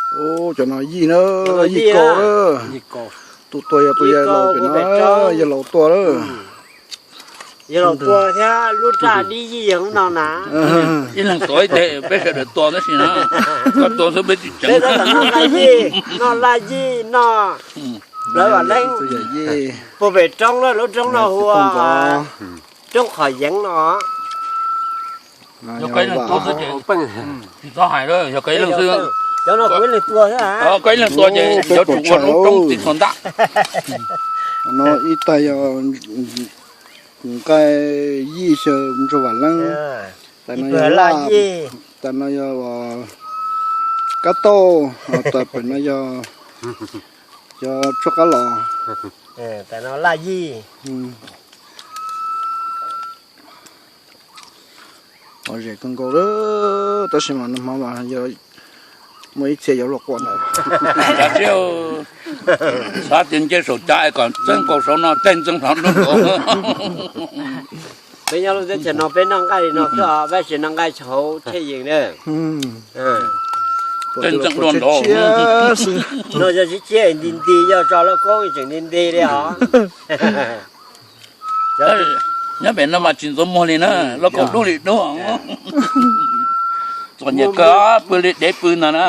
Cov no yij na, yij kaus na. Tus tua yog tus yawg laus pem no, yawg laus tua lawm. Yawg laus tua thiab lub raj dib yij yog no na. Ib leeg tua ib teg, peb sawv daws tua tab sis na, koj tua xwb peb tsis tseev. Peb tab tom noj laj yij, noj laj yij, noj lawv vam leeb. Puag pem roob na, lub roob no hu ua roob Qhov Yeev no. Yog koj ib leeg tua xwb ces tsis txhob hais, yog koj ib leeg xwb. Cov no kuv ib leeg tua xwb. Koj ib leeg tua ces yuav tsum ua lub roob txiv txhua ntab. No ib tag yog nqaij yij xyaw ntsuag vam leeb. Tas no yog laj, tas no yog kab tauj, tas pem no yog cov tshuaj qab los. Tas no laj yij. Pom zem kawg nkaus lawm, tab sis mas nag hmo mas yog muaj ib txhia yuav luag quaj ntawd. Xav tias nce saum cav es kom txeeb nkaus saum no, caij ntxeev hlo nruab nkaus. Peb nyob lub teb chaws no peb noj nqaij li no xwb os, peb tsis noj nqaij hauv thej yees na. Caij ntxeev dua nraud. No yog tshiab tshiab nti nti, yog tso lauj koob tseem nti nti li os. Nyob pem no mas tsis ntxuav muag li na, lauj kaub dub li dub. Txom nyem kawg, pw li dev pw ntag na.